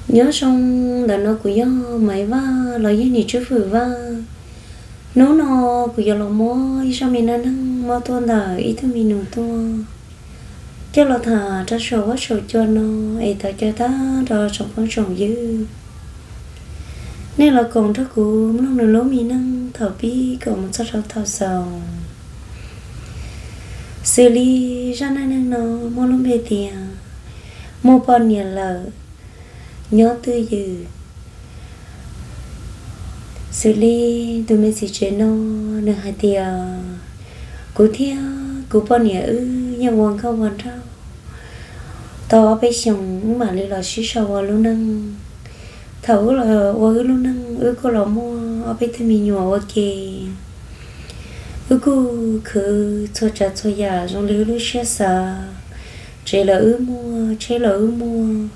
Nyob zoo, ntawm no kuv yog Maiv Vaj los yog Nim Tswb Fwm Vaj. Hnub no kuv yuav los muab ib zaj me dab neeg muab tuaj ntawm ib tug me nus tuaj coj los tham rau saum huab saum cua no es tau coj tag rau tsoom phooj tsoom ywg. Nej los koom nrog kuv mloog nws lub me neej thaum pib kom mus txog rau thaum xaus. Xws li zaj neej neeg no muaj lub npe tias muaj poj niam lawm nyob twj ywm. Xws li tus me txiv tsev no, nws hais tias, kuv thiab kuv poj niam wb yeej ua nkauj ua nraug tau ob peb xyoos wb mam li los sib sau ua lub neej. Thaum wb los ua wb lub neej wb kuj los muaj ob peb tug me nyuam ua ke. Wb kuj khwv txhua tsav txhua yam zoo li wb lub siab xav. Tsev los wb muaj, tsheb los wb muaj.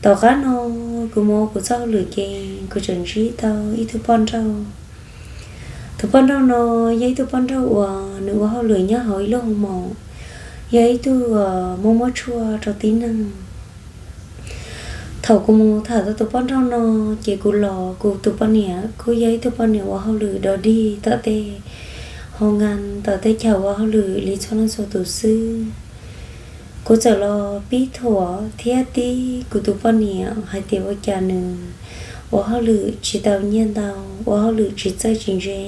Tom qab no kuv mus ua kuv txoj hauj lwm ces kuv tseem ntsib tau ib tug poj nrauj. Tus poj nrauj no yog ib tug poj nrauj uas nws ua hauj lwm nyob hauv ib lub hoo maum, yog ib tug muab muab tshuaj rau tib neeg. Thaum kuv mus tham tau tus poj nrauj no, ces kuv los, kuv tus poj niam kuj yog ib tug poj niam ua hauj lwm dog dig tom tej hoo nkas tom tej chaw ua hauj lwm li txhua leej txhua tus xwb. Kuv txawm los pib thuam thiab tib kuv tus poj niam hais tias ua cas nws ua hauj lwm tsis tau nyiaj ntau, ua hauj lwm tsis txawj tsis ntse.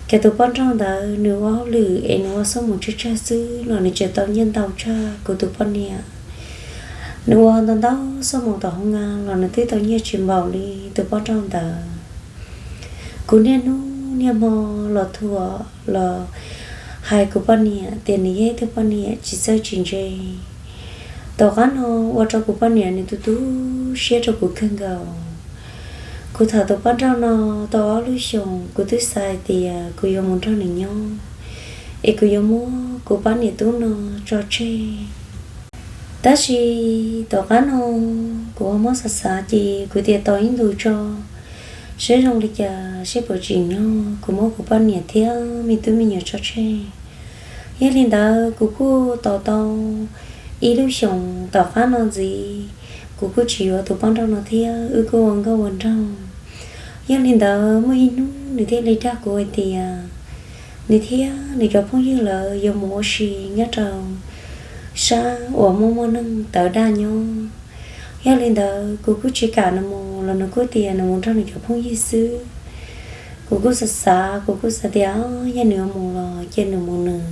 Ces tus poj nrauj ntawd nws ua hauj lwm es nws ua xuab moos tsawg tsawg xwb los nws tseem tau nyiaj ntau tshaj kuv tus poj niam. Nws ua ntau ntau xuab moos tom hoo nkas los nws twb tau nyiaj tsis npaum li tus poj nrauj ntawd. Kuv niaj hnub niaj hmo los thuam los hais kuv poj niam tias nws yog ib tug poj niam tsis txawj tsis ntse. Tom qab no ua rau kuv poj niam nws tu tu siab rau kuv kawg nkaus. Kuv tham tus poj nrauj no tau ob lub xyoos, kuv twb xav hais tias kuv yuav mus nrog nws nyob, es kuv yuav muab kuv poj niam tub no tso tseg. Tab sis tom qab no kuv ho muab xav xav ces kuv tias tos ib ntus tso, seb zoo li cas seb puas tsim nyog kuv muab kuv poj niam thiab me tub me nyuam tso tseg. Yog li ntawd kuv kuj tos tau ib lub xyoos tom qab no ntxiv, kuv kuj tsis yuav tus poj nrauj no thiab, wb kuj ua nkauj ua nraug. Yog li ntawd muaj ib hnub nws thiaj li dag kuv hais tias nws thiab nws cov phooj ywg lawv yuav mus ua si nyob rau sab uas muaj muaj neeg tawv daj nyob. Yog li ntawd kuv kuj tsis kam nws mus los nws kuj tias nws mus nrog nws cov phooj ywg xwb. Kuv kuj xav xav, kuv kuj xav tias yog nws yuav mus los cia nws mus nws.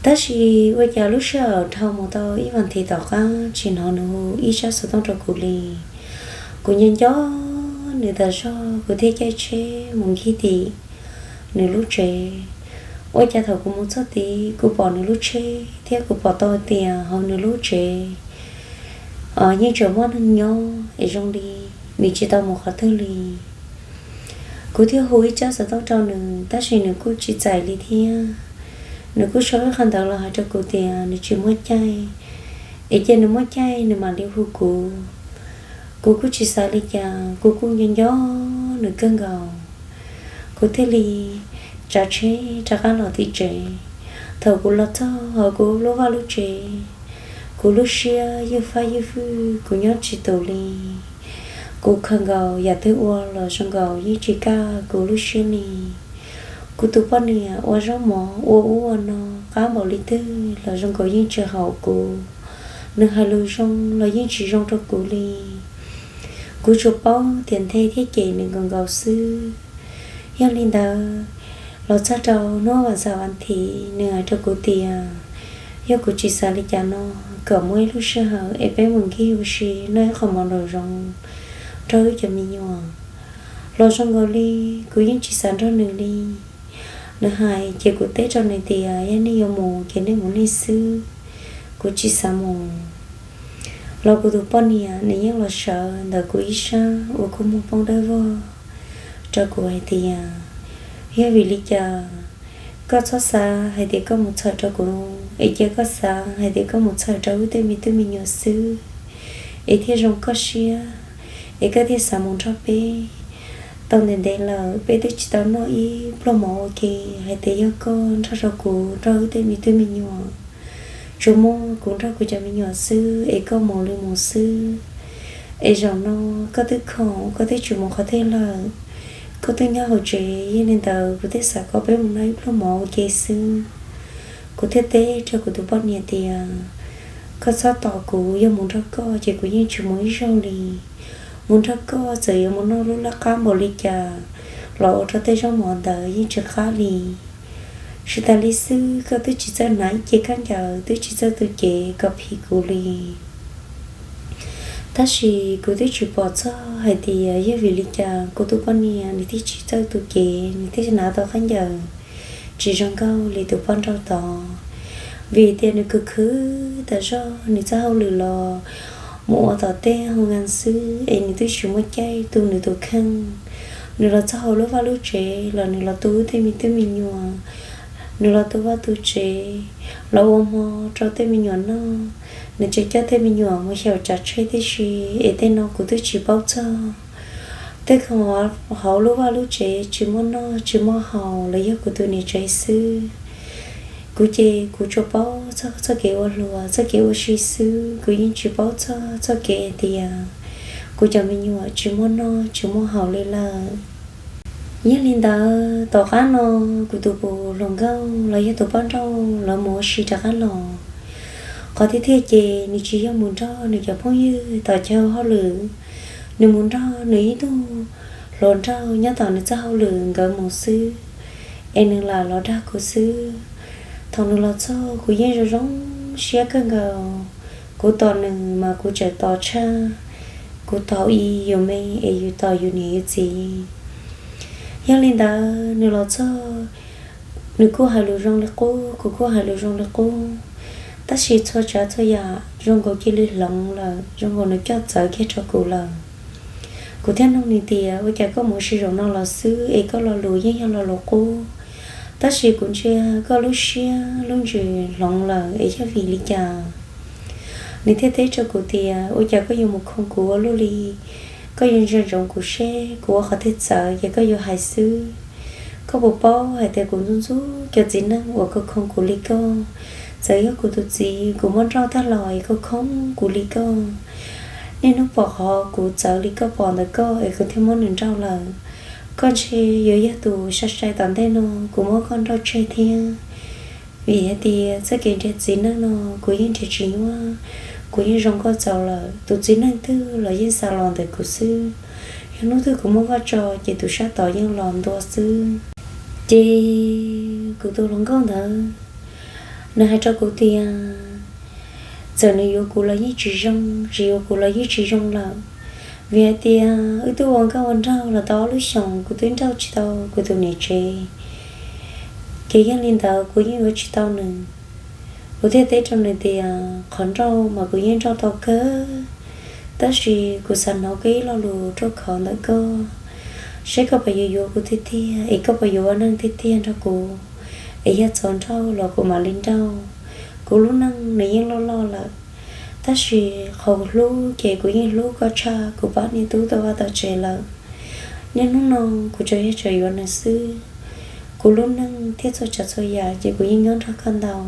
Tab sis ua cas lub sij hawm dhau mus tau ib vas thiv tom qab tsis hnov nws hu ib tsab xov tooj rau kuv li. Kuv nco nco nws tas zog kuv thiaj caij tsheb mus ncig tim nws lub tsev. Ua cas thaum kuv mus txog tid kuv pom nws lub tsheb thiab kuv pom tau tias hauv nws lub tsev yeej tseem muaj neeg nyob es zoo li nws tsis tau mus qhov twg li. Kuv thiaj hu ib tsab xov tooj rau nws tab sis nws kuj tsis txais li thiab. Nws kuj sau ib qho ntawv los hais rau kuv tias nws tsis muaj caij, es cia nws muaj caij nws mam li hu kuv. Kuv kuj tsis xav li cas, kuv kuj nco nco nws kawg nkaus. Kuv thiaj li tsav tsheb rov qab los tim tsev. Thaum kuv los txog hauv kuv lub vaj lub tsev, kuv lub siab ywj fab ywj fwj, kuv nyob tsis tus li. Kuv khaws nkaus yam twg ua los zoo nkaus yeej tsis kaj kuv lub siab li. Kuv tus poj niam ua zaub mov ua ub ua no qab npaum li twg los zoo nkaus yeej tsis haum kuv. Nws hais lus zoo los yeej tsis zoo rau kuv li. Kuv tsuas paub tias nthe thiab cem nws nkaus nkaus xwb. Yog li ntawd, los txog rau hnub vas xaum vas thiv nws hais rau kuv tias yog kuv tsis xav li cas no, kom muaj ib lub sij hawm es peb mus nkig ua si noj ib qho mov nraum zoov rau wb cov me nyuam. Los zoo nkaus li kuv yeej tsis xav nrog nws li. Nws hais ces kuv teb rau nws tias yog nej yuav mus ces nej mus nej xwb, kuv tsis xav mus. Los kuv tus poj niam nws yeej los sawv ntawm kuv ib sab ua kua muag poob dawb vog rau kuv hais tias yog vim li cas koj txhob xav hais tias koj mus txhawm rau kuv, es cia koj xav hais tias koj mus txhawm rau wb tej me tub me nyuam xwb, es thiaj zoo koj siab, es koj thiaj xav mus nrog peb. Tau ntev ntev lawm peb twb tsis tau noj ib pluag mov ua ke, hais tias yog koj nrog rau kuv nrog wb tej me tub me nyuam, tsuas muaj kuv nrog kuv cov me nyuam xwb es koj mus li mus xwb. Es zaum no koj twb khoom, koj twb tsis mus qhov twg lawm, koj twb nyob hauv tsev, yog li ntawd kuv thiaj xav kom peb mus noj ib pluag mov ua ke xwb. Kuv thiaj teb rau kuv tus poj niam tias, koj txhob tos kuv, yog mus nrog koj ces kuv yeej tsis mus ib zaug li. Mus nrog koj txawm yuav mus noj lub laj qab npaum li cas los ua rau tej zaub mov ntawd yeej tsis qab li. Tsis tas li xwb, koj twb tsis txawj hnav ib ce khaub ncaws, twb tsis txawj tu cev kom phim kuv li. Tab sis kuv twb tsis pom txog hais tias yog vim li cas kuv tus poj niam nws thiaj tsis txawj tu cev, nws thiaj hnav tau khaub ncaws tsis zoo nkauj li tus poj nrauj tod. Vim tias nws khwv khwv tas zog, nws txoj hauj lwm los mus ua tom tej hoo nkas xwb es nws twb tsis muaj caij tu nws tus kheej. Nws los txog hauv lub vaj lub tsev los nws los tu tej me tub me nyuam, nws los tu vaj tu tsev, los ua hmo rau tej me nyuam noj. Nws tseem coj tej me nyuam mus xyaum tsav tsheb tib si, es tej no kuv twb tsis paub txog. Tej khoom hauv lub vaj lub tsev tsis muaj noj tsis muaj haus los yog kuv tus niam tsev xwb. Kuv ces kuv tsuas paub txog txoj kev ua hluas, txoj kev ua si xwb, kuv yeej tsis paub txog txoj kev hais tias kuv cov me nyuam tsis muaj noj tsis muaj haus li lawm. Yog li ntawd tom qab no kuv tus hluas nkauj los yog tus poj nrauj lawv mus ua si rov qab los. Qhov tiag tiag ces nws tsis yog mus nrog nws cov phooj ywg tom chaw hauj lwm, nws mus nrog nws ib tug hluas nraug nyob tom nws txoj hauj lwm nkawd mus xwb, es nws lam los dag kuv xwb. Thaum nws los txog kuv yeej zoo zoo siab kawg nkaus. Kuv tos nws mas kuv tseem tos tshaj, kuv tos ib yus me es yus tos yus niam yus txiv. Yog li ntawd nws los txog, nws kuj hais lus zoo li qub, kuv kuj hais lus zoo li qub, tab sis txhua tsav txhua yam zoo nkaus cia li hloov lawm, zoo nkaus nws coj txawv kiag rau kuv lawm. Kuv thiaj nug nws tias, ua cas koj mus ua si zaum no los xwb es koj lo lus yeej yog lo lus qub, tab sis kuv ntsia koj lub siab lub ntsws hloov lawm es yog vim li cas? Nws thiaj teb rau kuv tias, ua cas koj yuav mus khoo kuv ua luaj li, koj yuav ntsia ntsoov kuv seb kuv ua qhov twg txawv ces koj yuav hais xwb. Koj puas paub hais tias kuv ntxub ntxub cov txiv neej uas khoo khoo kuv li koj? Txawm yog kuv tus txiv kuv muab nrauj tag los es khoo khoo kuv li koj. Niaj hnub pom qhov kuv txawv li koj pom ntawm koj es kuv thiaj muab nws nrauj lawm. Koj ntshe yuav yog tus sai sai tom ntej no kuv muab koj nrauj tseg thiab. Vim hais tias txoj kev nrhiav txiv neej no kuv yeej nrhiav tsis nyuaj, kuv yeej zoo nkauj txaus lawm, tus txiv neej twg los yeej xa los ntawm kuv xwb. Yog hnub twg kuv muab koj tso ces tus sab tod yeej los ntua xwb. Ces kuv tus hluas nkauj ntawd, nws hais rau kuv tias, txawm nws yuav kuv los yeej tsis zoo, tsis yuav kuv los yeej tsis zoo lawm, vim hais tias wb twb ua nkauj ua nraug los tau ob lub xyoos, kuv twb nrauj tsis tau kuv tus niam tsev, ces yog li ntawd kuv yeej yuav tsis tau nws. Kuv thiaj teb rau nws tias, qhov nrauj mas kuv yeej nrauj tau kawg, tab sis kuv xav hnov koj ib lo lus ruaj khov ntawm koj, seb koj puas yuav yuav kuv tiag tiag, es koj puas yuav ua neej tiag tiag nrog kuv, es yog txaus nrauj los kuv mam li nrauj. Kuv lub neej nws yeej loj loj lawm, tab sis qhov kuv hlub ces kuv yeej hlub koj tshaj kuv pab niam tub tom vaj tom tsev lawm. Niaj hnub no kuv tsuas yog tseem yuav nws xwb. Kuv lub neej thiab txhua tsav txhua yam ces kuv yeej nyob nrog koj ntau.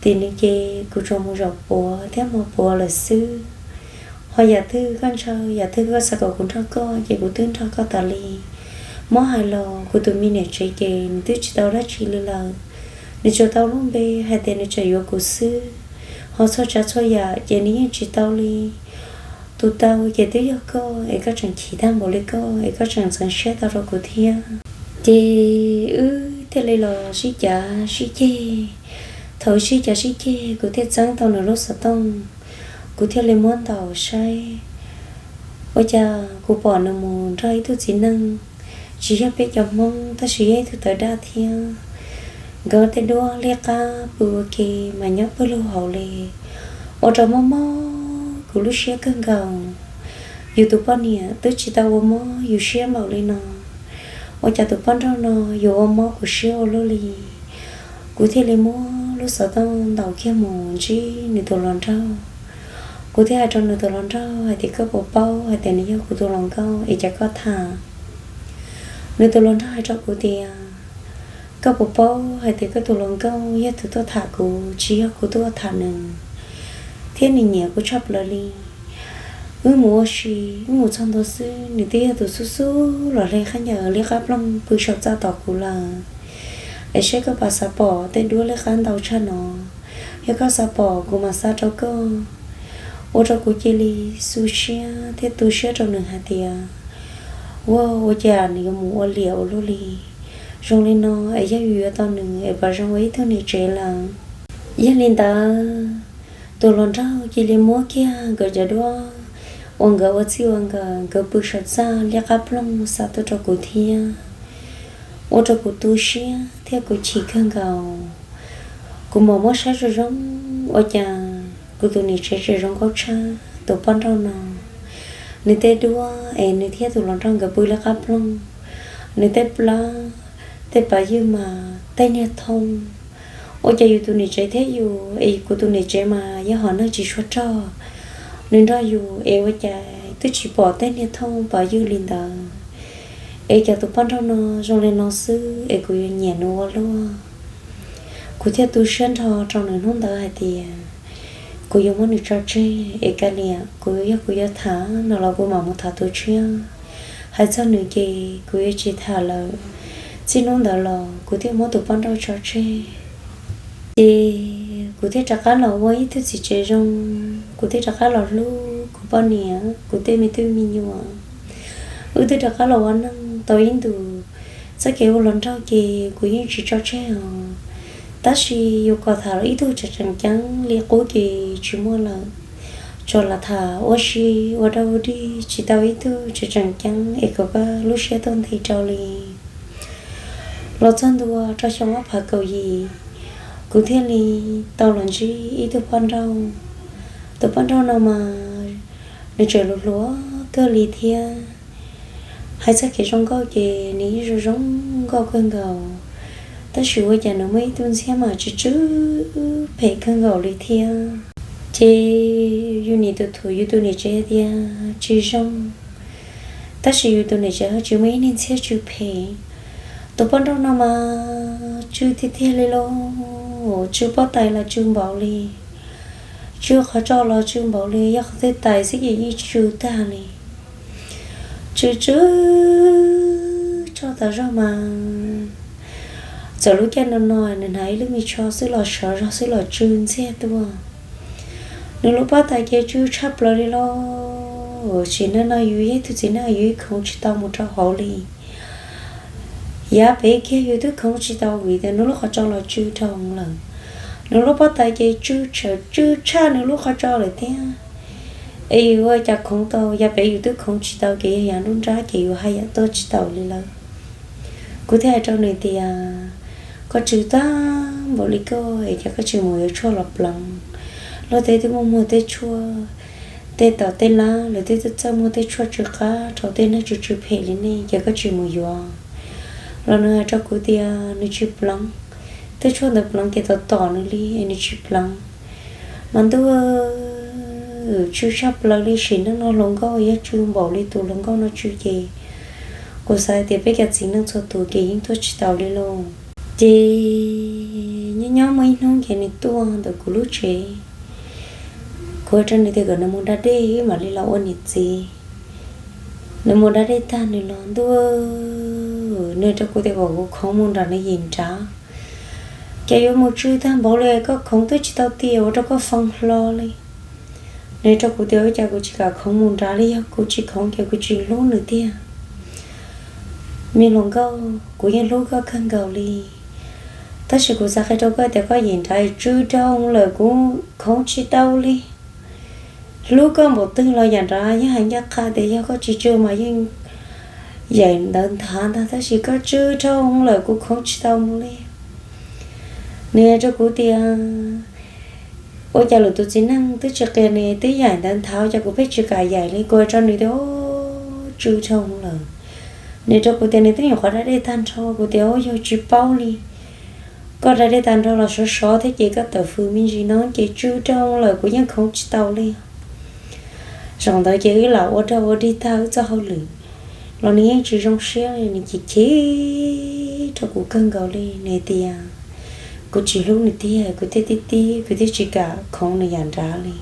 Tim nws ces kuv tsuas mus zaum puav thiab hmo puav lawm xwb. Ho yam twg koj ntshaw, yam twg koj xav kom kuv nrog koj ces kuv twb nrog koj tas li. Muab hais los kuv tus me niam tsev ces nws twb tsis tau dab tsi li lawm. Nws tsuas tau lub npe hais tias nws tseem yuav kuv xwb, ho txhua tsav txhua yam ces nws yeej tsis tau li. Tus tau ces twb yog koj es koj tseem chim tag npaum li koj es koj tseem ntxeev siab tau rau kuv thiab. Ces wb thiaj li los sib cav sib ceg. Thaum wb sib cav sib ceg kuv thiaj txeeb tau nws lub xov tooj, kuv thiaj li muab ntaus saib. Ua cas kuv pom nws mus nrog ib tug txiv neej, tsis yog peb cov Hmoob tab sis yog ib tug tawv daj thiab. Nkawd tej duab liab qab pw ua ke mas nyob pawg lug hauv li, ua rau mob mob kuv lub siab kawg nkaus. Yus tus poj niam twb tsis tau ua mob yus siab npaum li no, ua cas tus poj nrauj no yuav ua mob kuv siab ua luaj li. Kuv thiaj li muab lub xov tooj ntaus kiag mus ntsib nws tus hluas nraug. Kuv thiaj hais rau nws tus hluas nraug hais tias, koj puas paub hais tias nws yog kuv tus hluas nkauj es cas koj tham? Nws tus hluas nraug hais rau kuv tias, koj puas paub hais tias koj tus hluas nkauj yog tus tuaj tham kuv, tsis yog kuv tuaj tham nws, thiab nws nyiam kuv tshaj plaws li. Wb mus ua si, wb mus txog ntua xwb nws twb yog tus xub xub los hle qab ncaws liab qab ploog pw saum txaj tos kuv lawm. Es saib koj puas xav pom tej duab liab qab ntau tshaj no. Yog koj xav pom kuv mam xa rau koj. Ua rau kuv cia li xu siab thiab tu siab rau nws hais tias, ua, ua cas nws yuav mus ua liam ua luaj li. Zoo li no es yog yus yuav tau nws es puas zoo ua ib tug niam tsev lawm. Yog li ntawd, tus hluas nraug cia li muab kiag nkawd cov duab uas nkawd ua txij ua nkawm nkawd pw saum txaj liab qab ploog xa tuaj rau kuv thiab. Ua rau kuv tu siab thiab kuv chim kawg nkaus. Kuv mam muab saib zoo zoo, ua cas kuv tus niam tsev tseem zoo nkauj tshaj tus poj nrauj no. Nws tej duab es nws thiab tus hluas nraug nkawd pw liab qab ploog, nws tej plab, tej pas ywj mas tej niag thooj. Ua cas yus tus niam tsev thiab yus es kuv tus niam tsev mas yog hom neeg tsis tshua rog, nws nrog yus es ua cas twb tsis pom tej niag thooj pas ywj li ntawd. Es cas tus poj nrauj no zoo li no xwb es kuv yuav nyiam nws ua luaj. Kuv thiaj tu siab nrho rau nws hnub ntawd hais tias kuv yuav muab nws tso tseg es kav liam, kuv yog kuv yuav tham no los kuv mam mus tham tus tshiab. Hais txog nws ces kuv yuav tsis tham lawm. Txij hnub ntawd los kuv thiaj muab tus poj nrauj tso tseg. Ces kuv thiaj rov qab los ua ib tug txiv tsev zoo, kuv thiaj rov qab los hlub kuv poj niam, kuv tej me tub me nyuam. Wb twb rov qab los ua neej tau ib ntus, txoj kev ua hluas nraug ces kuv yeej tsis tso tseg os. Tab sis yus kom tham los ib tug tseem tseem ceeb li qub ces tsis muaj lawm. Tsuas lam tham ua si ua dog ua dig tsis tau ib tug tseem tseem ceeb es kom koj lub siab tuaj ntev rau li. Los txog ntua rau xyoo ob phav kaum yim, kuv thiaj li tau los ntsib ib tug poj nrauj. Tus poj nrauj no mas nws tseem hluas hluas kawg li thiab. Hais txog kev zoo nkauj ces nws yeej zoo zoo nkauj kawg nkaus, tab sis ua cas nws muaj ib tug ntxhiab mas tsw tsw phem kawg nkaus li thiab. Ces yus nim tus thuam yus tus niam tsev tias tsis zoo, tab sis yus tus niam tsev ho tsis muaj ib niag ntxhiab tsw phem. Tus poj nrauj no mas tsw tiag tiag li lauj, tsw pob tais los tsw npaum li, tsw qhov tso los tsw npaum li, yog qhov twg tais xwb ces yeej tsw tag li. Tsw tsw tshaj tawm zog mas, txawm lub caij no no nws hnav ib lub me tsho xwb los sawv zog xwb los tsw ntxiag tuaj. Nws lub pob tais ces tsw tshaj plaws li lauj, sim neej no yus yog ib tug txiv neej yus yeej khoov tsis tau mus rau hauv li. Yav pem kiag yus twb khoov tsis tau vim tias nws lub qhov tso los tsw dhau lawm. Nws lub pob tais ces tsw tshawm tsw tshaj nws lub qhov tso lawm thiab. Es yus ua cas khoov tau, yav pem yus twb khoov tsis tau ces yog yav nruab nrab ces yus haj yam tuaj tsis taus li lawm. Kuv thiaj hais rau nws tias, koj tsw tag npaum li koj es cas koj tsis mus yuav tshuaj los pleev? Luag tej twb muaj muag tej tshuaj, tej tom tej lab lawv twb txawj muag tej tshuaj tsw qab rau tej neeg tsw tsw phem li nej, ces koj tsis mus yuav? Los nws hais rau kuv tias nws tsis pleev, tej tshuaj ntawd pleev ces tom tom nws li es nws tsis pleev. Mas ntuj, tsw tshaj plaws li, sim neej no hluas nkauj yog tsw npaum li tus hluas nkauj no tsw ces kuv xav tias peb cov txiv neej txhua tus ces yeej tuaj tsis taus li lauj. Ces nyob nyob muaj ib hnub ces nws tuaj ntawm kuv lub tsev, kuv hais rau nws tias kom nws mus da dej wb mam li los ua niam txiv. Nws mus da dej tag nws los, ntuj, nws hais rau kuv tias kom kuv khoov mus nram nws yim nrad. Ces yuav mus tsw tag npaum li, koj khoov twb tsis tau tias ua rau koj foo hlo li. Nws hais rau kuv tias ua cas kuv tsis kam khoov mus nrad li, yog kuv tsis khoov ces kuv tsis hlub nws tiag. Me hluas nkauj, kuv yeej hlub koj kawg nkaus li, tab sis kuv xav qhia rau koj tias koj yim nrad tsw dhau lawm, kuv khoov tsis tau li. Hlub koj npaum twg los yam nrad yeej hais ncaj qha tias yog koj tsis tsw mas yeej yaim ntawv nthav ntag, tab sis koj tsw dhau lawm kuv khoov tsis tau mus li. Nws hais rau kuv tias ua cas lwm tus txiv neej twb tsis qias nws twb yaim ntawv nthav, ua cas kuv pheej tsis kam yaim li? Kuv hais rau nws tias tsw dhau lawm. Nws hais rau kuv tias nws twb nyuam qhuav da dej tag nrho. Kuv tias ua yog tsis paub li, koj da dej tag nrho los sov sov thiab ces koj tawm fws me ntsis no ces tsw dhau lawm kuv yeej khoov tsis tau li. Zaum ntawd ces wb lam ua rag ua dig tag wb txoj hauj lwm los nws yeej tsis zoo siab li, nws chim chim rau kuv kawg nkaus li. Nws hais tias kuv tsis hlub nws tiag, kuv thiaj tib tib, kuv thiaj tsis kam khoov nws yam nrad li.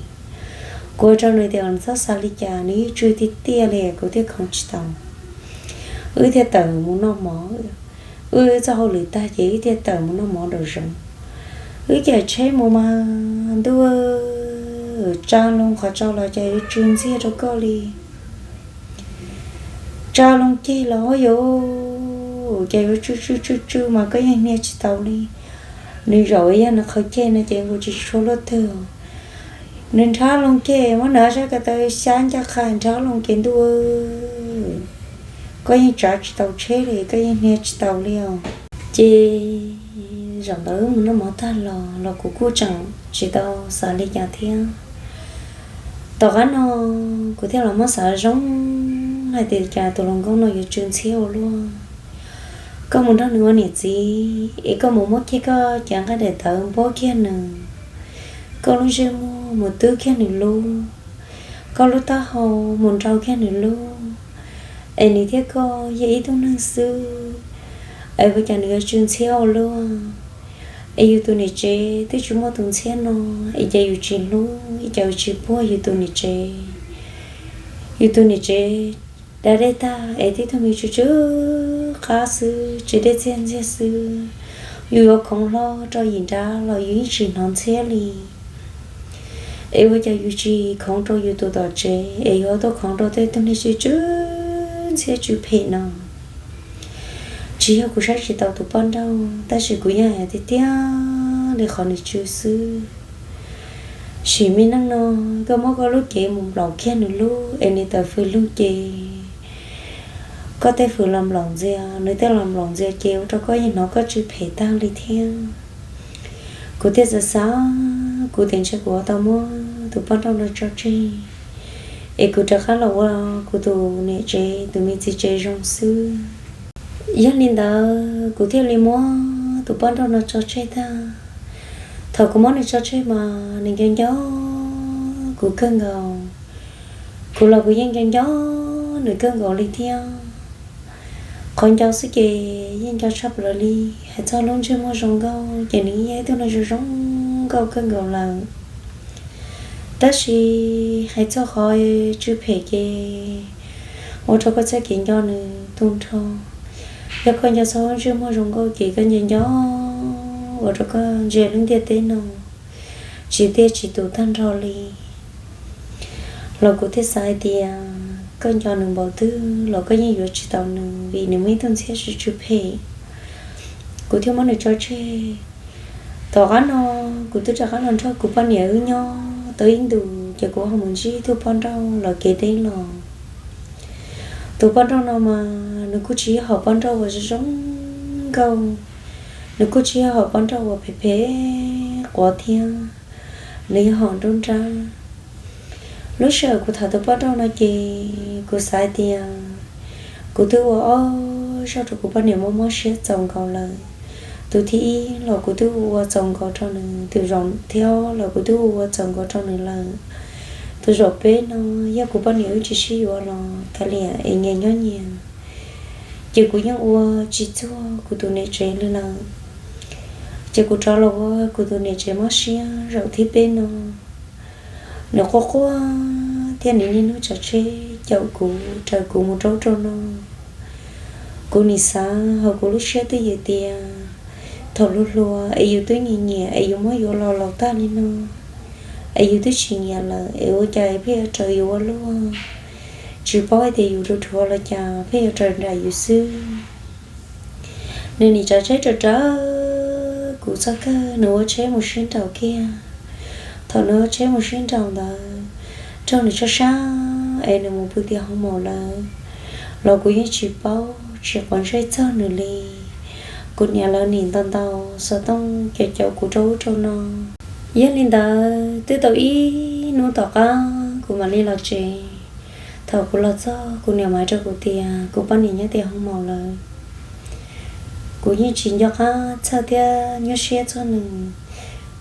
Kuv hais rau nws tias nws txhob xav li cas, nws yeej tsw tiag tiag li, kuv thiaj khoov tsis tau. Wb thiaj tawm mus noj mov, wb txoj hauj lwm tag ces wb thiaj tawm mus noj mov nraum zoov. Wb caij tsheb mus mas ntuj, tsa loo qhov tso los cas yuav tsw ntxiag rau koj li. Tsa loo ceg los yuav, ces yuav tsw tsw tsw tsw mas koj yeej hnia tsis tau li. Nws zaum yog nws qhov ceg no ces nkaus tsis tshua luaj twg. Nws nrhab loo ceg muab nws ob sab ko taw xyab ncaj qha nrhab loo ces ntuj, koj yeej tsav tsis tau tsheb li, koj yeej hnia tsis tau li os. Ces zaum ntawd wb mus noj mov tag los los kuv kuj tseem tsis tau xav li cas thiab. Tom qab no kuv thiaj los muab xav zoo hais tias cas tus hluas nkauj no yuav tsw ntxhiab ua luaj. Koj mus nrog nws ua niam txiv es koj mus muab kiag koj cev nqaij daim tawv npuab kiag nws, koj lub ntsej muag mus twb kiag nws lub, koj lub taub hau mus nrau kiag nws lub, es nws thiab koj yog ib tug neeg xwb, es ua cas nws yuav tsw ntxhiab ua luaj? Es yus tus niam tsev twb tsis muaj tus ntxhiab no, es cas yus tsis hlub, es cas yus tsis puag yus tus niam tsev? Yus tus niam tsev da dej tag es tib tug me tsw tsw qab xwb, tsis dej txiag ntxiag xwb. Yus yuav khoov hlo rau yim nrab los yus yeej tsis hnov ntxhiab li. Es ua cas yus tsis khoov rau yus tus tom tsev es yuav tuaj khoov rau tej tug neeg tsw tsw ntxhiab tsw phem no? Tsis yog kuv saib tsis taus tus poj nrauj, tab sis kuv yeej hais tiag tiag li qhov nws tsw xwb. Sim me neej no, koj muab koj lub cev mus nplaum kiag nws lub es nws tawm fws lug ces koj tej fws los nplaum ntxias, nws tej los nplaum ntxias ces ua rau koj yeej hnov koj tsw phem tag li thiab. Kuv thiaj xav xav, kuv tias ntshe kuv ua tau muab tus poj nrauj no tso tseg, es kuv rov qab los ua kuv tus niam tsev tus me txiv tsev zoo xwb. Yog li ntawd kuv thiaj li muab tus poj nrauj no tso tseg tag. Thaum kuv muab nws tso tseg mas nws nco nco kuv kawg nkaus, kuv los kuv yeej nco nco nws kawg nkaus li thiab. Qhov nco xwb ces yeej nco tshaj plaws li, hais txog lub ntsej muag zoo nkauj ces nws yeej yog ib tug neeg zoo zoo nkauj kawg nkaus lawm. Tab sis hais txog qhov tsw phem ces ua rau koj txoj kev nco nws tu nrho. Yog koj nco txog lub ntsej muag zoo nkauj ces koj nco nco ua rau koj ntsia lub ntiaj teb no tsis tiaj tsis tus tag nrho li. Los kuv thiaj xav hais tias koj nco nws npaum twg los koj yeej yuav tsis tau nws vim nws muaj ib tug ntxhiab tsw tsw phem. Kuv thiaj muab nws tso tseg. Tom qab no kuv twb rov qab los nrog kuv poj niam wb nyob tau ib ntus ces kuv ho mus ntsib tus poj nrauj los kev deb los. Tus poj nrauj no mas nws kuj tsis yog hom poj nrauj uas zoo zoo nkauj, nws kuj tsis yog hom poj nrauj uas phem phem quav thiab, nws yog hom nruab nrab. Lub sij hawm kuv tham tus poj nrauj no ces kuv xav hais tias kuv twb ua ob zaug rau kuv poj niam mob mob siab txaus nkaus lawm. Tus thib ib los kuv twb ua txaus nkaus rau nws, tus zaum thib ob los kuv twb ua txaus nkaus rau nws lawm. Tus zaum peb no yog kuv poj niam wb tsis sib yuav los kav liam es nyias nyob nyias, ces kuv yeej ua tsis txuag kuv tus niam tsev li lawm. Ces kuv rov los ua kuv tus niam tsev mob siab zaum thib peb no. Nws quaj quaj thiab nws niaj hnub tsav tsheb caum kuv raws kuv mus rau ub rau no. Kuv nim xav hauv kuv lub siab twj ywm tias thaum hluas hluas es yus twb nyiam nyiam es yus muab yuav los laus tag li no, es yus twb tsis nyiam lawm es ua cas pheej yuav raws yus ua luaj, tsis paub hais tias yus rau rhuav los cas pheej yuav raws nraim yus xwb. Nws nim tsav tsheb raws raws kuv txog kawg, nws ua tsheb mus sib nraus kiag. Thaum nws ua tsheb mus sib nraus ntawd, raug nws tsho sab es nws mus pw tiag hoo maum lawm los kuv yeej tsis paub tsis quav ntsej txog nws li. Kuv niam lawv nim ntau ntau xov tooj caum caum kuv rau ub rau no. Yog li ntawd twb tau ib hnub tom qab kuv mam li los tsev. Thaum kuv los txog kuv niam mam hais rau kuv tias kuv poj niam nyob tiag hoo maum lawm. Kuv yeej tsis nco qab txhawj thiab nyuaj siab txog nws.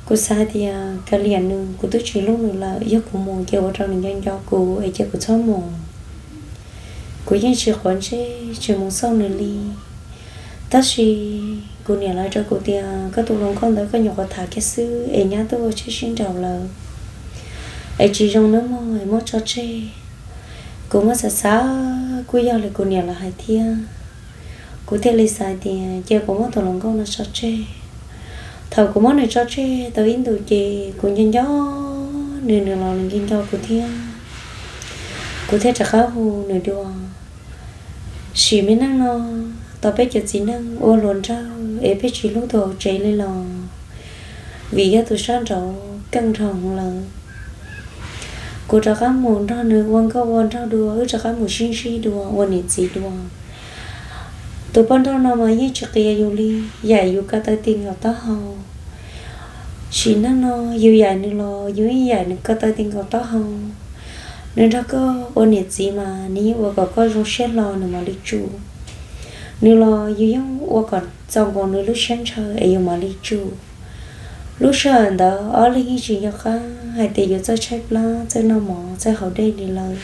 Kuv xav hais tias kav liam nws, kuv twb tsis hlub nws lawm, yog kuv mus ces ua rau nws nco nco kuv es cia kuv txhob mus. Kuv yeej tsis quav ntsej tsis mus xauj nws li. Tab sis kuv niam lawv hais rau kuv tias koj tus hluas nkauj ntawd koj nyuam qhuav tham kiag xwb es nyab twb ua tsheb sib nraus lawm. es tsis zoo nawb mog, es muab tso tseg. Kuv muab xav xav kuj yog li kuv niam lawv hais thiab, kuv thiaj li xav tias cia kuv muab tus hluas nkauj no tso tseg. Thaum kuv muab nws tso tseg tau ib ntus ces kuv nco nco nws, nws los nws nco nco kuv thiab. Kuv thiaj rov qab hu nws dua. Sim me neej no, tau peb cov txiv neej ua hluas nraug es peb tsis hlub tus hauv tsev li los vim yog tus sab nraud keej dhau lawm. Kuv rov qab mus nrog nws ua nkauj ua nraug dua, wb rov qab mus sib ntsib dua ua niam txiv dua. Tus poj nrauj no mas yeej tsis qias yus li, yaim yus ko taw ti nkaus taub hau. Sim neej no yus yaim nws los yus yeej yaim nws ko taw ti nkaus taub hau. Nws nrog koj ua niam txiv mas nws yeej ua kom koj zoo siab hlo nws mam li tsum. Nws los yus yeej ua kom txaus nkaus nws lub siab ntshaw es yus mam li tsum. Lub sij hawm ntawd ob leeg yeej tsis nco qab hais tias yus txawj tshaib plab, txawj noj mov, txawj haus dej li lawm.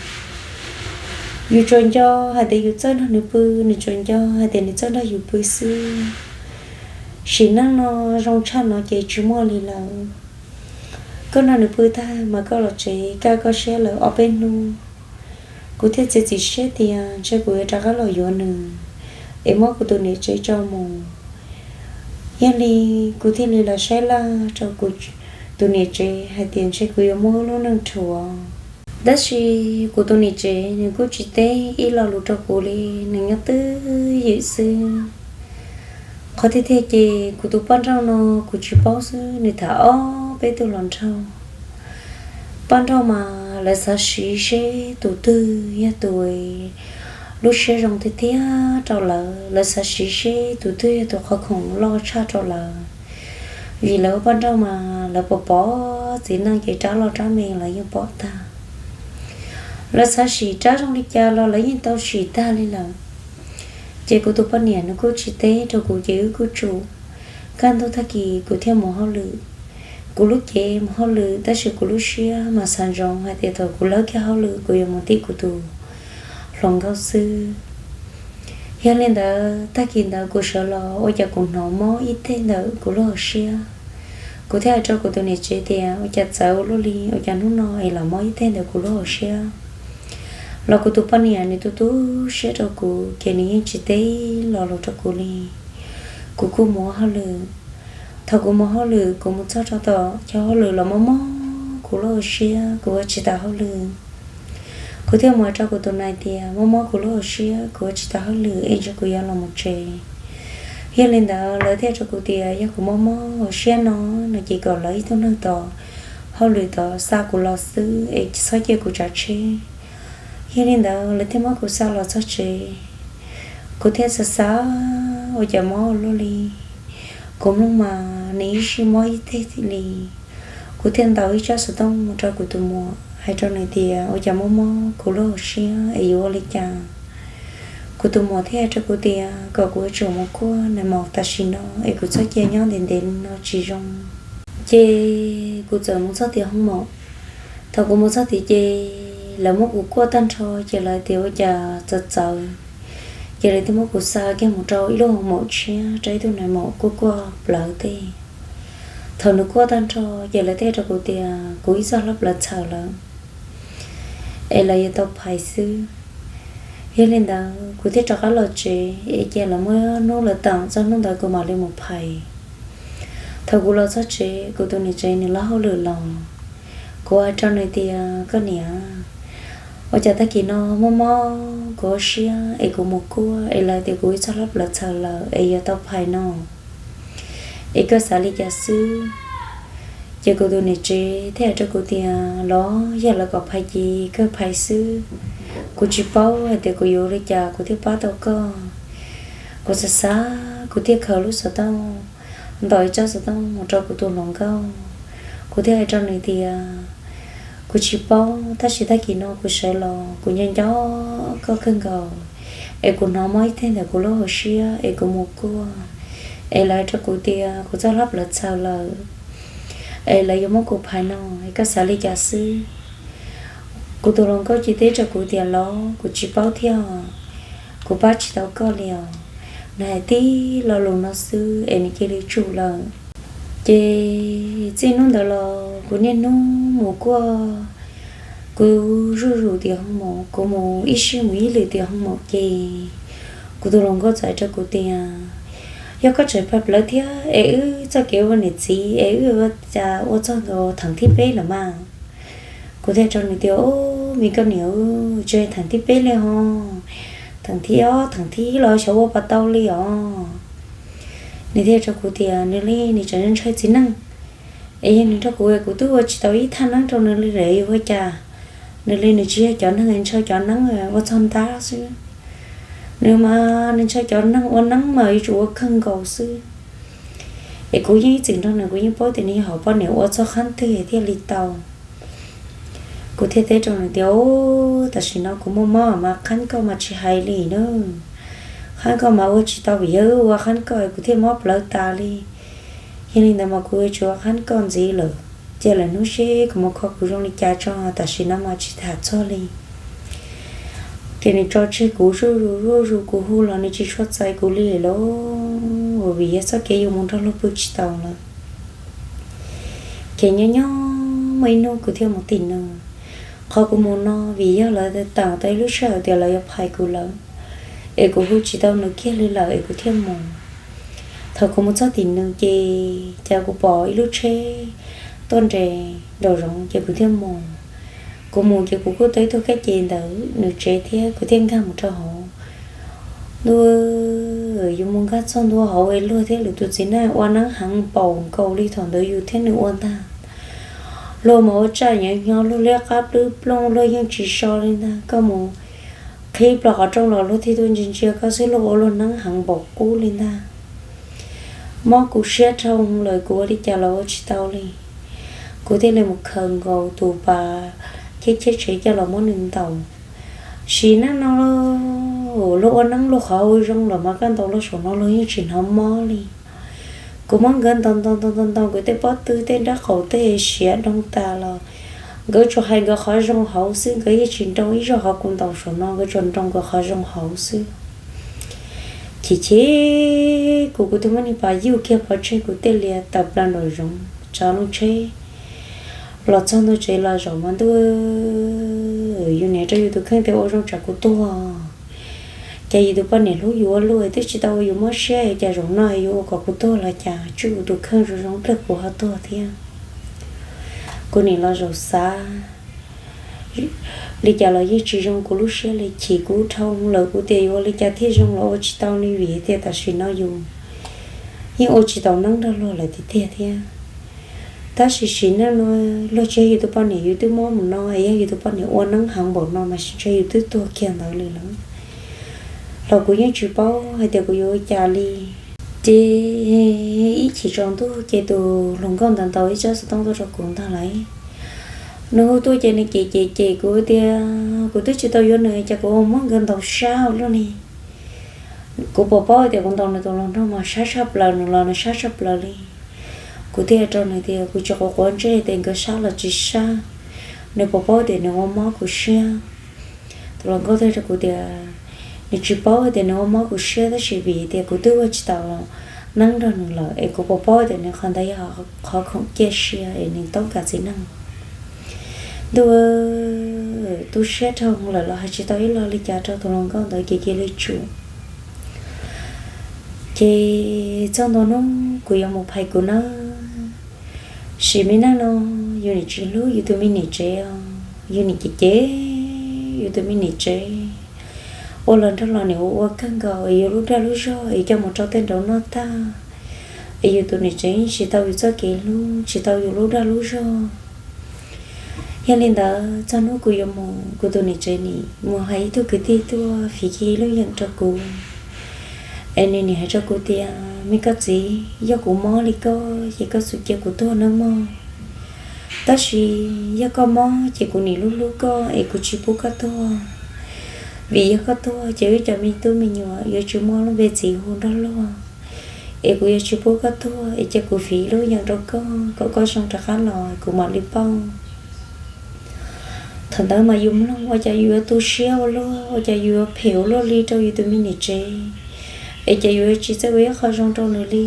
Yus tsuas nco hais tias yus txawj nrog nws pw, nws tsuas nco hais tias nws txawj nrog yus pw xwb. Sim neej no zoo tshaj no ces tsis muaj li lawm. Koj nrog nws pw tag mas koj los tsev kaj koj siab lawm ob peb hnub. Kuv thiaj txiav txim siab tias ntshe kuv yuav rov qab los yuav nws es muab kuv tus niam tsev tso mus. Yog li kuv thiaj li los saib laj rau kuv tus niam tsev hais tias ntshe kuv yuav muab wb lub neej rhuav. Tab sis kuv tus niam tsev nws kuj tsis teb ib lo lus rau kuv li, nws nyob twj ywm xwb. Qhov tiag tiag ces kuv tus poj nrauj no kuv tsis paub xwb, nws tham ob peb tug hluas nraug. Poj nrauj mas lawv xav siv seb tus twg yog tus lub siab zoo tiag tiag rau lawv, lawv xav siv seb tus twg yog tus qhov khoom loj tshaj rau lawv. Vim lawv ua poj nrauj mas lawv pom pom txiv neej ces rab loj rab me lawv yeej pom tag. Lawv xav sim rab zoo li cas los lawv yeej tau sim tag li lawm. Ces kuv tus poj niam nws kuj tsis teb rau kuv ces wb kuj tsum. Kaj ntug tag kis kuv thiaj mus hauj lwm. Kuv lub cev mus hauj lwm tab sis kuv lub siab mas xav ntsoov hais tias thaum kuv lawb kiag hauj lwm kuv yuav mus tim kuv tus hluas nkauj xwb. Yog li ntawd tag kis ntawd kuv sawv los ua cas kuv hnov mob ib teg ntawm kuv lub hauv siab. Kuv thiaj hais rau kuv tus niam tsev tias ua cas txawv ua luaj li, ua cas hnub no es los mob ib teg ntawm kuv lub hauv siab. Los kuv tus poj niam nws tu tu siab rau kuv ces nws yeej tsis teb lo lus rau kuv li. Kuv kuj mus ua hauj lwm. Thaum kuv mus hauj lwm kuv mus txog rau tom chaw hauj lwm los mob mob kuv lub hauv siab, kuv ua tsis tau hauj lwm. Kuv thiaj mus hais rau kuv tus nais tias mob mob kuv lub hauv siab, kuv ua tsis tau hauj lwm es ntshe kuv yuav los mus tsev. Yog li ntawd lawv thiaj rau kuv tias yog kuv mob mob hauv siab no, no ces kom lawv ib tug neeg tom hauj lwm tod xa kuv los xwb es txhob cia kuv tsav tsheb. Yog li ntawd lawv thiaj muab kuv xa los txog tsev. Kuv thiaj xav xav ua cas mob ua luaj li. Kuv mloog mas nws ib sij mob ib teg li. Kuv thiaj ntaus ib tsab xov tooj mus rau kuv tus muam hais rau nws tias ua cas mob mob kuv lub hauv siab es yuav ua li cas. Kuv tus muam thiaj hais rau kuv tias kom kuv yuav tsum mus kuaj nais maum tam sim no es kuv txhob cia nyob ntev ntev li no tsis zoo. Ces kuv txawm mus txog tim hoo maum. Thaum kuv mus txog tid ces lawv muab kuv kuaj tag nrho ces lawv tias ua cas txawv txawv. Ces lawv thiaj muab kuv xa kiag mus rau ib lub hoo maum tshiab rau ib tug nais maum kuaj kuaj plawv tej. Thaum nws kuaj tag nrho ces lawv thiaj rau kuv tias kuv ib txoj hlab plawv txhaws lawm es lawv yuav tau phais xwb. Yog li ntawd kuv thiaj rov qab los tsev es cia lawv muab hnub lawv teem txog hnub ntawd kuv mam li mus phais. Thaum kuv los txog tsev kuv tus niam tsev nws lawb hauj lwm los, kuv hais rau nws tias koj niam, ua cas tag kis no mob mob kuv hauv siab es kuv mus kuaj es lawv tias kuv ib txoj hlab plawv txhaws lawm es yuav tau phais no es koj xav li cas xwb? Ces kuv tus niam tsev thiaj hais rau kuv tias los yog lawv kom phais ces kawg phais xwb. Kuv tsis paub hais tias kuv yuav ua li cas kuv thiaj pab tau koj. Kuv xav xav kuv thiaj khaws lub xov tooj, ntaus ib tsab xov tooj mus rau kuv tus hluas nkauj. Kuv thiaj hais rau nws tias kuv tsis paub tab sis tag kis no kuv sawv los kuv nco nco koj kawg nkaus es kuv hnov mob ib teg ntawm kuv lub hauv siab es kuv mus kuaj es lawv hais rau kuv tias kuv txoj hlab plawv txhaws lawm es lawv yuav muab kuv phais no es koj xav li cas xwb? Kuv tus hluas nkauj cia teb rau kuv tias los kuv tsis paub thiab, kuv pab tsis tau koj li os. Nws hais tib lo lus no xwb es nws cia li tsum lawm. Ces txij hnub ntawd los kuv niaj hnub mus kuaj Kuv zuj zus tias hoo maum, kuv mus ib sij mus ib lwm tias hoo maum ces kuv tus hluas nkauj txawm rau kuv tias, yog koj tseem pais plawv thiab es wb txoj kev ua niam txiv es wb ua cas ua txog nkaus theem thib peb lawm mas. Kuv thiaj rau nws tias, o, me koj niam, tsis theem thib peb li ho, theem thib ob theem thib los xyov ua puas tau li os. Nws thiaj rau kuv tias nws li nws tseem ntshai txiv neej, es yog nws nrog kuv es kuv twb ua tsis tau ib thaj neeb rau nws li lawm yuav ua cas. Nws li nws tsis yog cov neeg ntshai cov neeb ua txog ntab xwb, nws mas nws ntshai cov neeg ua neeb mas yuav tsum ua kawg nkaus xwb. Es kuv yeej ib txwm nrog nws, kuv yeej paub tias nws yog hom poj niam ua txog qhab twg thiaj li tau. Kuv thiaj teb rau nws tias, o, tam sim no kuv muaj mob mas qhab koj mas tsis hais li na, qhab koj mas ua tsis tau vim yog wb ua qhab koj kuv thiaj mob plawv tas li. Yog li ntawd mas kuv yuav tsum ua qhab koj ntxiv lawm, cia lwm hnub seb kuv mus kho kuv zoo li cas tso, tam sim no mas tsis tham txog li. Ces nws tso tseg kuv zuj zus zuj zus, kuv hu los nws tsis tshua txais kuv li lawm, vim yog txoj kev yuav mus nrog luag pw tsis tau lawm. Ces nyob nyob muaj ib hnub kuv thiaj mus tim nws. Qhov kuv mus no vim yog lawv tawm tau ib lub sij hawm tias lawv yuav phais kuv lawm, es kuv hu tsis tau nws kiag li lawm es kuv thiaj mus. Thaum kuv mus txog tim nws ces cas kuv pom ib lub tsheb tuaj nres nraum zoov ces kuv thiaj mus. Kuv mus ces kuv kuj tau ib tug kab ces ntawm nws tsev thiab kuv thiaj nkag mus rau hauv. Ntuj, yus mus nkag txog ntua hauv es luag thiab lwm tus txiv neej ua neeb heev npaum nkaus li thaum ntawd yus thiab nws ua ntag. Luag mas ua tsaj nyob nyob luag liab qab plwb plooj luag yeej tsis so li ntag. Koj mus qhib plho qhov rooj los luag thiaj tuaj ntsia ntsia koj xwb, luag ua luag neeb heev npaum qub li ntag. Mob kuv siab dhau lawm, kuv ua li cas los ua tsis tau li. Kuv thiaj li mus khaws nkaus tus pas cheb cheb tsev coj los muab nws ntaus. Sim neej no luag ua neeb luag qhov hau zoo lawm mas koj ntaus luag saum no luag yeej tsis hnov mob li. Kuv muab nkawd ntaus ntaus ntaus ntaus ntaus, nkawd tej pob tw tej nrab qaum tej siav doo tas los nkawd tsuas hais nkawd qhov zoo hauv xwb, nkawd yeej tsis nroo ib zaug qhov kuv ntaus saum no, nkawd tsuas nroo nkawd qhov zoo hauv xwb. Chim chim, kuv kuv twb muab niag pas yuj kiag pov tseg, kuv thiaj li tawm plaws nraum zoov tsav lub tsheb los txog ntua tsev los zaum mas ntuj, yus niam rau yus tus kheej tias ua zoo tsam kuv tuag, ces yus tus poj niam hlub yus ua luaj twb tsis tau ua yus mob siab, cas zaum no yuav ua kom kuv tuag los cas, tswj kuv tus kheej zoo zoo dlawg kuv ho tuag thiab. Kuv nim los zaum xav li cas los yeej tsis zoo kuv lub siab li, chim kuv dhau lawm, kuv tias yuav ua li cas thiaj zoo los ua tsis tau li vim tias tam sim no yus yeej ua tsis tau neeb nrog luag lawm tiag tiag thiab. Tab sis sim neej no luag tsis yog yus tus poj niam, yus twb mob mus no es yog yus tus poj niam ua neeb heev npaum no mas sim ntshai yus twb tuag kiag ntawd li lawm. Los kuv yeej tsis paub hais tias kuv yuav ua cas li. Ces ib chim tsaus ntuj ces tus hluas nkauj ntawd ntaus ib tsob xov tooj tuaj rau kuv ntag lauj. Nws hu tuaj ces nws cem cem cem kuv tias kuv twb tsis tau yuav nws cas kuv muab nkawd ntaus sab ua luaj li. Kuv puas paub tias kuv ntaus nws tus hluas nraug mas sab tshaj plaws, nws los nws sab tshaj plaws li. Kuv thiaj rau nws tias kuv tsis quav quav ntsej tias nkawd sab los tsis sab, nws puas paub tias nws ua mob kuv siab. Tus hluas nkauj thiaj rau kuv tias nws tsis paub tias nws ua mob kuv siab tab sis vim tias kuv twb ua tsis tau neeb nrog nws lawm es kuv puas paub tias nws qhov ntawd yog qhov khoom ciaj sia es nws toob kas txiv neej. Ntuj, tu siab dhau lawm los hais tsis tau ib lo li cas rau tus hluas nkauj ntawd ces cia li tsum. Ces txog ntua hnub kuv yuav mus phais kuv nawb. Sim me neej no yus nim tsis hlub yus tus me niam tsev os, yus nim cem cem yus tus me niam tsev. Ua los nrog los nim ua ua kawg nkaus es yus lub dag lub zog es coj mus rau tej nraud noj tag, es yus tus niam tsev tsis tau yus txoj kev hlub, tsis tau yus lub dag lub zog. Yog li ntawd txog hnub kuv yuav mus, kuv tus niam tsev nim mus hais ib tug kwv tij tuaj fiv kiag ib lub yeem rau kuv. Es nws nim hais rau kuv tias me koj txiv, yog kuv mob li koj ces koj xub cia kuv tuag nawb mog. Tab sis yog koj mob ces kuv nim hlub hlub koj es kuv tsis pub koj tuag. Vim yog koj tuag ces wb cov me tub me nyuam yuav tsis muaj lub npe txiv hu nrog luag. Es kuv yuav tsis pub koj tuag es cia kuv fiv ib lub yeem rau koj kom koj zoo rov qab los kuv mam li pauj. Thaum ntawd mas yus mloog ua cas yus yuav tu siab ua luaj, ua cas yus yuav phem ua luaj li rau yus tus me niam tsev, es ces yus yuav tsis txawj ua ib qho zoo rau nws li.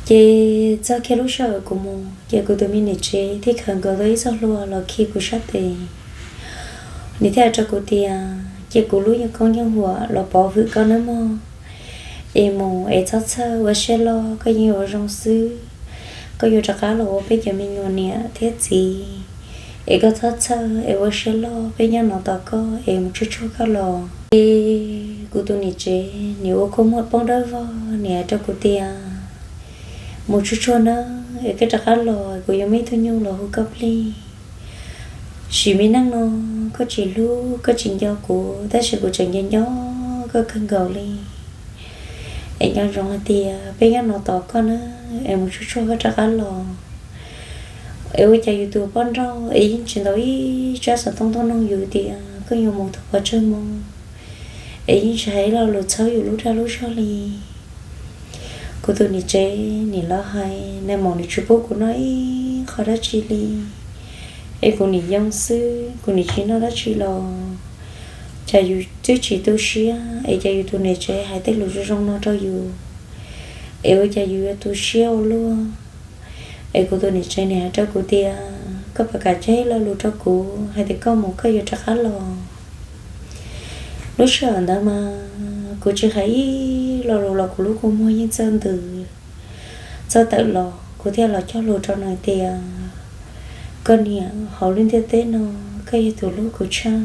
Ces txog kiag lub sij hawm kuv mus ces kuv tus me niam tsev thiaj khaws nkaus tau ib txoj hlua los khi kuv sab tes. Nws thiaj hais rau kuv tias, ces kuv lub nyuag koob nyuag huam los pov hwm koj nawb mog, es mus es txhob txhawj, ua siab loj, koj yeej yuav ua zoo xwb. Koj yuav rov qab los ua peb cov me nyuam niam thiab txiv, es koj txhob txhawj, es ua siab loj, peb nyob no tos koj, es mus tsuag tsuag koj los. Es kuv tus niam tsev nws ua kua muag poob dawb vog, nws hais rau kuv tias, mus tsuag tsuag nawb, es koj rov qab los kuv yuav muaj ib tug nyuj los hu koj plig. Sim me neej no koj tsis hlub koj tsis nco kuv, tab sis kuv tseem nco nco koj kawg nkaus li. Es nco ntsoov hais tias peb nyob no tos koj na, es mus tsuag tsuag koj rov qab los. Es ua cas yus tus poj nrauj es yeej tsis ntaus ib tsab xov tooj tuaj noog yus tias koj yuav mus tau pov tsawg moo, es yeej tsis hais ib lo lus txhawb yus lub dag lub zog li. Kuv tus niam tsev nim los hais, nais maum nws tsis pub kuv noj ib qho dab tsi li. Es kuv nim yoo xwb, kuv nim tsis noj dab tsi los cas yus twb tsis tu siab, es cas yus tus niam tsev hais tej lus zoo zoo no rau yus, es ua cas yus yuav tu siab ua luaj. Es kuv tus niam tsev nws hais rau kuv tias, koj puas kam cog ib lo lus rau kuv hais tias koj mus koj yuav rov qab los. Lub sij hawm ntawd mas kuv tsis hais ib lo lus los kuv lub kua muag yeej txawj ntws, txawj tawm los, kuv thiaj los cog lus rau nws tias, koj niam, hauv lub ntiaj teb no koj yog tus hlub kuv tshaj.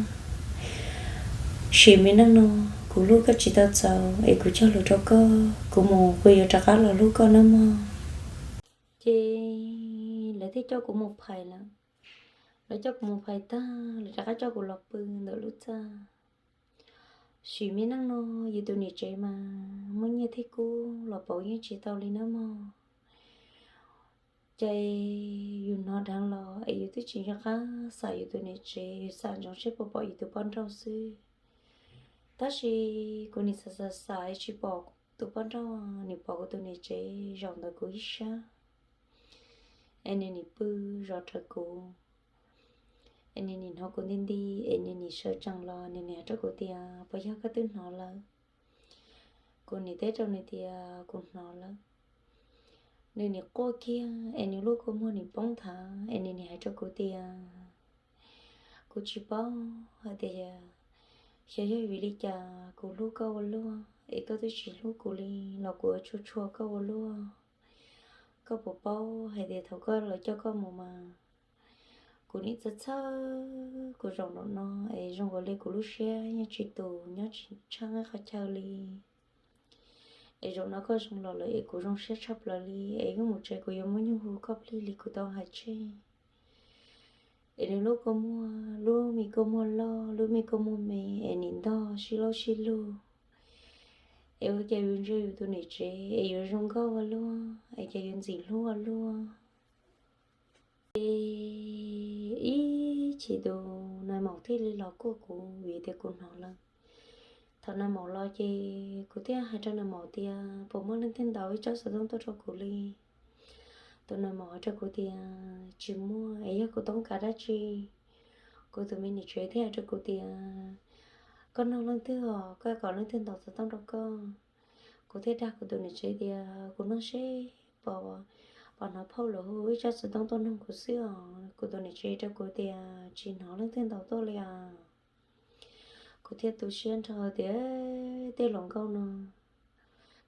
Sim me neej no kuv hlub koj tsis tau txaus, es kuv cog lus rau koj, kuv mus kuv yuav rov qab los hlub koj nawb mog. Ces lawv thiaj coj kuv mus phais lawm. Lawv coj kuv mus phais tag, lawv rov qab coj kuv los pw ntawm lub txaj. Sim me neej no yus tus niam tsev mas muaj nyiaj thiab kub los pauv yeej tsis tau li nawb mog. Ces yus hnov dheev los es yus twb tsis nco qab xav yus tus niam tsev, yus xav ntsoov seb puas pom yus tus poj nrauj xwb. Tab sis kuv nim xav xav xav tsis pom tus poj nrauj, nim pom kuv tus niam tsev zaum ntawm kuv ib sab, es nws nim pw zov rawv kuv, es nws nim hnov kuv nti nti, es nws nim sawv tsees los nws nim hais rau kuv tias, puas yog koj twb hnov lawm? Kuv nim teb rau nws tias, kuv hnov lawm. Nws nim quaj kiag es nws lub kua muag nim poob nthav, es nws nim hais rau kuv tias, kuv tsis paub hais tias xyov yog vim li cas kuv hlub koj ua luaj es koj twb tsis hlub kuv li los kuv yuav tshua tshua koj ua luaj. Koj puas paub hais tias thaum koj lawv coj koj mus mas kuv nim txhawj txhawj, kuv zaum nraum no es zoo nkaus li kuv lub siab yeej tsis tus nyob tsis tsheej qhov chaw li. Es zaum no koj zoo los lawm es kuv zoo siab tshaj plaws li, es yuav mus tsev kuv yuav muab nyuj hu koj plig li kuv tau hais tseg. Es nws lub kua muag, lub me kua muag loj, lub me kua muag me es nim ntog sib laub sib lug. Es ua cas yus ntsia yus tus niam tsev es yuav zoo nkauj ua luaj, es cas yuav ntxim hlub ua luaj. Ces ib chim tus nais maum thiaj li los kuaj kuv vim tias kuv hnov lawm. Thaum nais maum los ces kuv thiaj hais rau nais maum tias, puas muaj leej twg ntaus ib tsab xov tooj tuaj rau kuv li? Tus nais maum hais rau kuv tias, tsis muaj, es yog kuv toob kav dab tsi? Kuv tus me niam tsev thiaj hais rau kuv tias, koj nug leej twg os, koj kom leej twg ntaus xov tooj rau koj? Kuv thiaj dag kuv tus niam tsev tias, kuv nug seb puas, puas hnov phauj lawv hu ib tsab xov tooj tuaj nug kuv xwb os. Kuv tus niam tsev rau kuv tias, tsis hnov leej twg ntaus tuaj li as. Kuv thiaj tu siab nrho tias, tej hluas nkauj no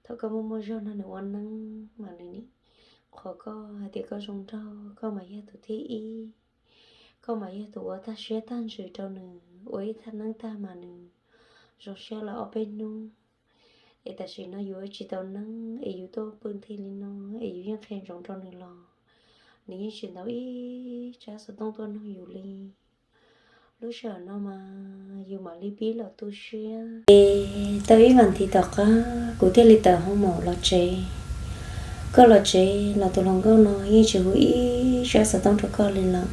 thaum koj muaj muaj zog no nws ua neeb mas nws nim qhuas koj hais tias koj zoo nraug, koj mas yog tus thib ib, koj mas yog tus ua tag siab tag ntsws rau nws, ua ib thaj neeb tag mas nws zoo siab lawm ob peb hnub. Es tam sim no yus tsis tau neeb es yus tuaj pw nthi li no, es yus yeej qhia ntsoov rau nws los nws yeej tsis ntaus ib tsab xov tooj tuaj nug yus li. Lub sij hawm no mas yus mam li pib los tu siab. Es tau ib vas thiv tom qab kuv thiaj li tawm hoo maum los tsev. Koj los tsev los tus hluas nkauj no yeej tsis hu ib tsab xov tooj rau koj li lawm.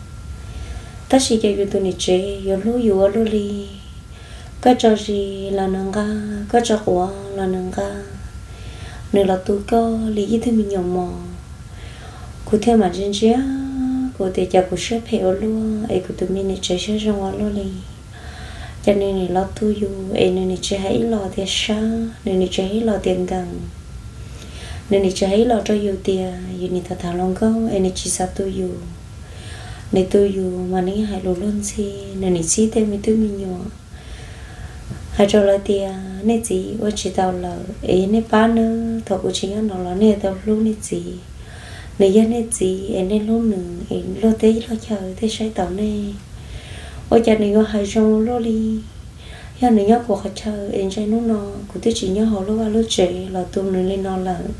Tab sis ces yus tus niam tsev yuav hlub yus ua luaj li. Koj tso zis los nws nqa, koj tso quav los nws nqa. Nws los tu koj li ib tug me nyuam mos. Kuv thiaj mam ntsia ntsia, kuv tias cas kuv siab phem ua luaj es kuv tus me niam tsev siab zoo ua luaj li. Ces nws nim los tu yus es nws nim tsis hais ib los tias sab, nws nim tsis hais ib los tias nkees. Nws nim tsis hais ib los rau yus tias yus nim tham tham hluas nkauj es nws tsis xav tu yus. Nws tu yus mas nws yeej hais lus luag ntxhi, nws nim txib tej me tub me nyuam hais rau lawv tias nej txiv ua tsis tau lawm es nej pab nawb, thaum kuv tsis nyob no los nej yuav tau hlub nej txiv. Nws yog nej txiv es nej hlub nws es luag teb luag chaw thiaj saib taus nej. Ua cas nws yuav hais zoo luaj li? Yog nws nyob kuv qhov chaw es ntshe hnub no kuv twb tsis nyob hauv lub vaj lub tsev los tu nws li no lawm.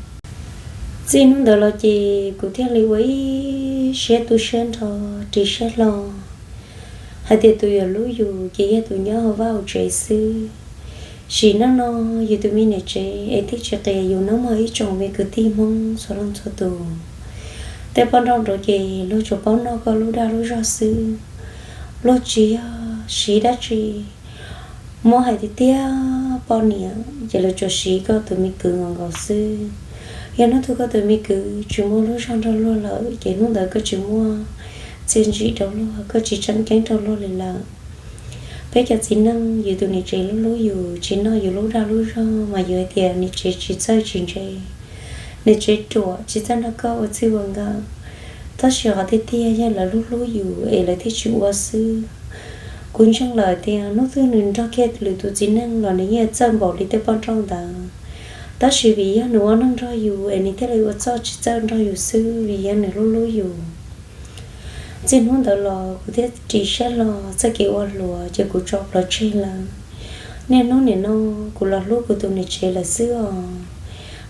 Txij hnub ntawd los ces kuv thiaj li ua ib siab tu siab nrho, ris siab hlo hais tias tus yuav hlub yus ces yog tus nyob hauv vaj hauv tsev xwb. Sim neej no yus tus me niam tsev es thiaj tsis qias yus nawb mog ib tsoom me kwv tij Hmoob txhua leej txhua tus. Tej poj nrauj nrad ces luag tsuas paub noj koj lub dag lub zog xwb, luag tsis yog siv dab tsi muab hais tiag tiag poj niam ces lawv tsuas siv koj tus me kwv nkaus nkaus xwb. Yog hnub twg koj tus me kwv tsis muaj lub zog nrog luag lawm ces hnub ntawd koj tsis muaj txiaj ntsig rau luag, koj tsis tseem ceeb rau luag li lawm. Peb cov txiv neej yus tus niam tsev hlub hlub yus, tsis noj yus lub dag lub zog mas yus hais tias niam tsev tsis txawj tsis ntse, niam tsev ruam tsis txawj nrog koj ua txij ua nkawm. Tab sis qhov tiag tiag yog lawv hlub hlub yus es lawv thiaj tsis ua xwb. Kuv ntseeg lawm tias hnub twg nws nrog kiag lwm tus txiv neej los nws yeej txawj npaum li tej poj nrauj ntawd. Tab sis vim yog nws ua neej nrog yus es nws thiaj li ua txuj tsis txawj nrog yus xwb, vim yog nws hlub hlub yus. Txij hnub ntawd los kuv thiaj ris siab hlo, txoj kev ua hluas ces kuv tso plhuav tseg lawm. Niaj hnub nim no kuv los hlub kuv tus niam tsev lawm xwb os.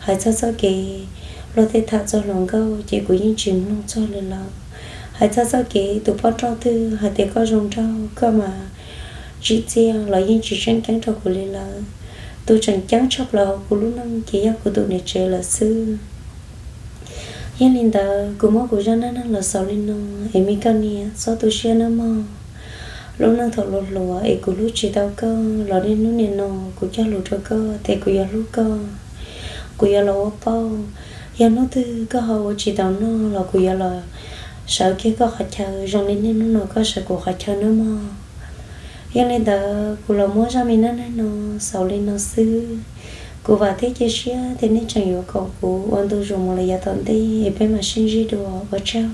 Hais txog txoj kev luag tej tham txog hluas nkauj ces kuv yeej tsis mloog txog li lawm. Hais txog txoj kev tus poj nrauj twg hais tias koj zoo nraug koj mas tsim txiaj los yeej tsis tseem ceeb rau kuv li lawm. Tus tseem ceeb tshaj plaws hauv kuv lub neej ces yog kuv tus niam tsev lawm xwb. Yog li ntawd kuv muab kuv zaj neej neeg los xaus li no, es me koj niam txhob tu siab nawb mog. Lub neej thaum hluas hluas es kuv hlub tsis tau koj los niaj hnub nim no kuv cog lus rau koj tias kuv yuav hlub koj, kuv yuav los ua pauj. Yog hnub twg koj ho ua tsis tau noj los kuv yuav los sawv kiag koj qhov chaw zoo li niaj hnub no koj sawv kuv qhov chaw nawb mog. Yog li ntawd kuv los muab zaj me neej neeg no xaus li no xwb. Kuv vam thiab cia siab tias nej tseem yuav koom kuv ua ntu zus mus los yav tom ntej es peb mam sib ntsib dua, ua tsaug.